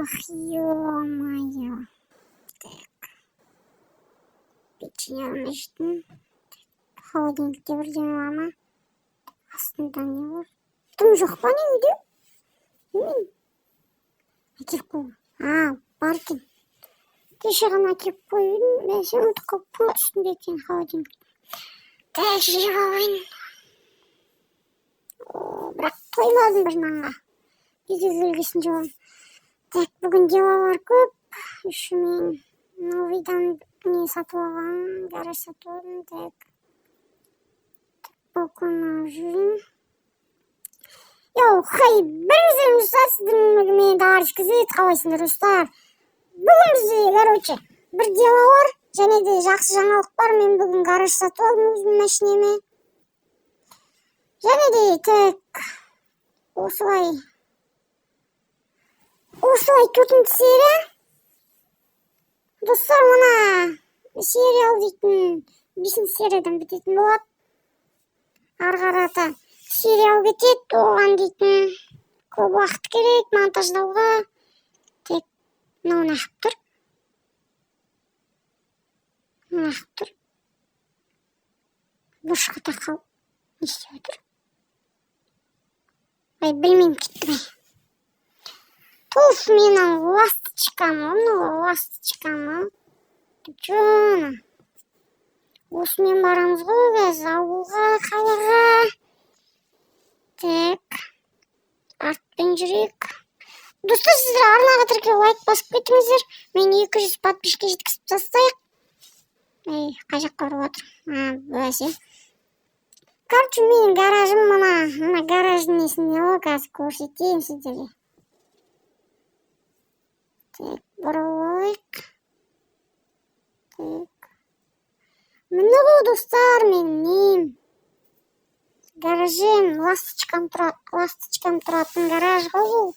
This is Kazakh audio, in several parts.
Ох, ё-моё. Так. Печенье жейтін. Холодильникте бірдеңе бар ма? Астында не бар? Дым жоқ па, не үйде? Мен әкеліп қойған. А, бар екен. Кеше ғана әкеліп қойып едім, мен сен ұмытып қалыппын, үстінде екен холодильник. Так, жеп алайын. О, бірақ тоймадым бір нанға. Үйге келгесін жеп. Так, бүгін делалар көп. Еще мен новыйдан не сатып алғанмын, гараж сатып алдым. Так. Балконға жүрейін. Йоу, хей, біріңіздер, достар, сіздермен мен Дарыш Күзет, қалайсыңдар, достар? Бүгін бізде, короче, бір дело бар, және де жақсы жаңалық бар. Мен бүгін гараж сатып алдым өзімнің машинеме. Және де, так, осылай төртінші серия. Достар, мына сериал дейтін бесінші сериядан бітетін болады. Ары қарата сериал кетеді, оған дейтін көп уақыт керек монтаждауға. Тек мынау неғып тұр? Неғып тұр? Бұрышқа тақалып не істеп отыр? Ай, білмеймін, кеттім. Туф, менің ласточкам, мынау ласточкам. Че, осымен барамыз ғой қазір ауылға, қалаға. Так, артпен жүрейік. Достар, сіздер арнаға тіркеліп, лайк басып кетіңіздер. Мен 200 подписчикке жеткізіп тастайық. Ей, қай жаққа барып жатырмын? А, бәсе. Короче, менің гаражым мына гараждың несінде ғой, қазір көрсетейін сіздерге. Так, бұрылып алайық. Так. Міне ғой, достар, менің нем. Гаражым, ласточкам тұратын гараж ғой бұл.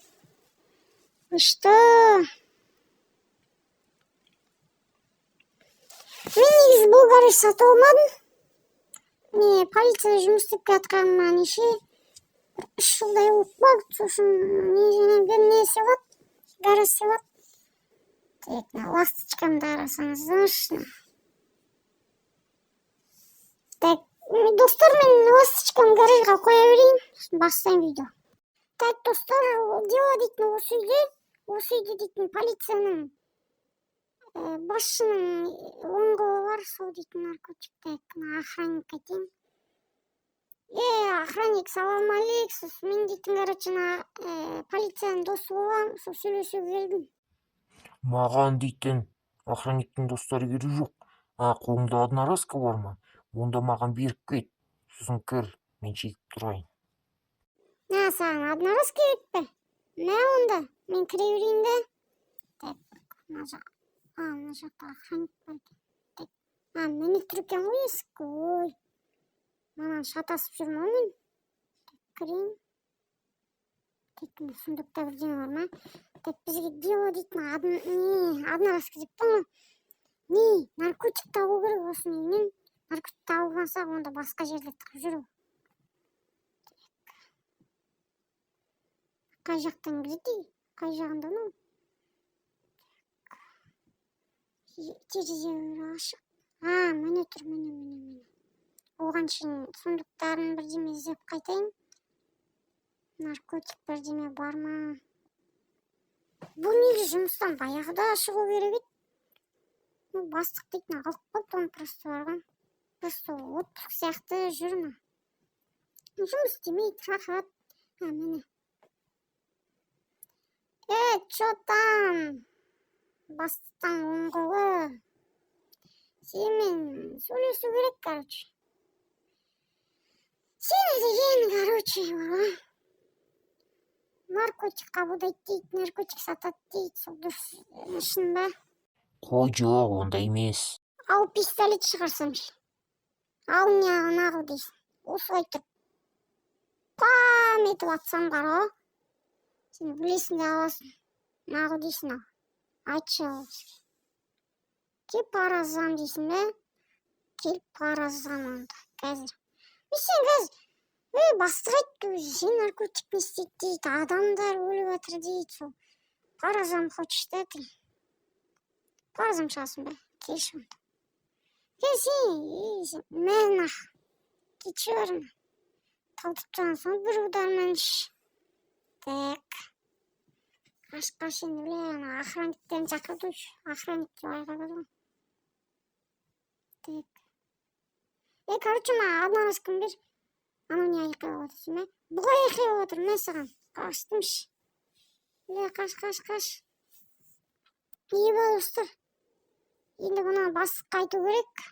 Вы что? Мен негізі бұл гараж сатып алмадым. Не, полицияда жұмыс істеп келатқаныма неше? Бір 3 жылдай болып қалды. Сосын не және бір не сыйлады? Гараж сыйлады. Так, мына ласточкамды қарасаңыздаршы. Так, достар, мен ласточкамды гаражға қоя берейін, сосын бастаймын видео. Так, достар, дело дейтін осы үйде, осы үйде дейтін полицияның, басшының оң қолы бар, сол дейтін наркотик. Так, мына охранник айтайын. Охранник, салам алейк, сосын мен дейтін, короче, мына, полицияның досы боламын, сол сөйлесуге келдім. Маған дейтін охранниктің достары керегі жоқ. А, қолыңда одноразка бар ма? Онда маған беріп кет. Сосын кір, мен шегіп тұрайын. Мә, саған одноразка керек пе? Мә, онда, мен кіре берейін де. Так, мына жақ, а, мына жақта охранник бар екен. Так, а, міне тұр екен ғой есік. Ой, мынаны шатасып жүрмін ғой мен. Так, кірейін. Так, мына сундукта бірдеңе бар ма? Так, бізге дело дейтін не, одноразка деп тұр ғой. Не, наркотик табу керек осының үйінен. Наркотик табылмаса, онда басқа жерде тығып жүру. Қай жақтан кіреді? Қай жағында мынау? Терезелері ашық. А, міне тұр, міне, міне, міне. Оған шейін сундуктарын бірдеме іздеп қайтайын. Наркотик бірдеме бар ма? Бұл негізі жұмыстан баяғыда шығу керек еді. Ну, бастық дейтін алып қалды оны, просто барған. Просто отпуск сияқты жүр ма? Жұмыс істемейді, рахат. А, міне. Чё там? Бастықтан оң қолы. Сенімен сөйлесу керек, короче. Сені деген, короче, бала. Наркотик қабылдайды дейді, наркотик сатады дейді, сол дұрыс, шын ба? Қой, жоқ, ондай емес. Ал пистолет шығарсам ше. Ал не нағыл дейсің. Осылай тұрып пам етіп атсам бар ғой. Сен білесің де аласың. Нағыл дейсің ал. Айтшы ал бізге. Кел пара жазамын дейсің бе? Кел пара жазамын онда қазір. Мен сен қазір, ей, бастық айтты өзі, сен наркотик не істейді дейді, адамдар өліп жатыр дейді, сол. По разам хочешь, да, ты? По разам шығасың ба? Келші онда. Келсей, ей, сен, мә, нах. Кетші бәрін. Талдырып тұрған соң бір удармен ш. Так. Қаш, қаш енді, бля, ана охранниктерін шақырды уже. Охранник деп айқайлады ғой. Так. Ей, короче, маған одноразканы бер. Анау не айқайлап отыр, мә? Бұға айқайлап отыр, мә саған. Қаштым ш. Бля, қаш, қаш, қаш. Еба, достар. Енді бұны бастыққа айту керек.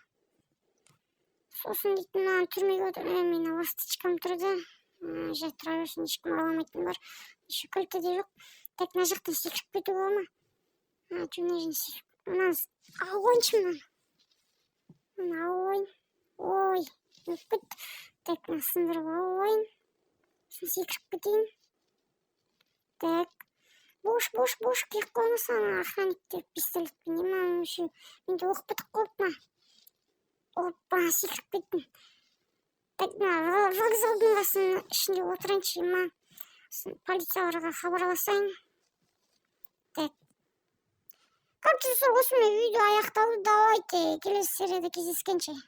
Сосын дейтін маған түрмеге отыр. Е, менің ласточкам тұр да. Жай тұра берсін, ешкім ұрламайтын бар. Еще кілті де жоқ. Так, мына жақтан секіріп кетуге бола ма? А, жоқ, мына жерден секіріп. Мынаны алып қояйыншы мынаны. Мынаны алып қояйын. Ой, өліп кетті. Так, мына сындырып алып алайын. Сосын секіріп кетейін. Так. Бош, бош, бош, киіп қоймаса ана охранниктер пистолетпен. Не мына еще менде оқ бітіп қалыпты ма? Опа, секіріп кеттім. Так, мына вокзалдың қасының ішінде отырайыншы ма? Сосын полицияларға хабарласайын. Так. Короче, достар, осымен видео аяқталды. Давайте келесі серияда кездескенше.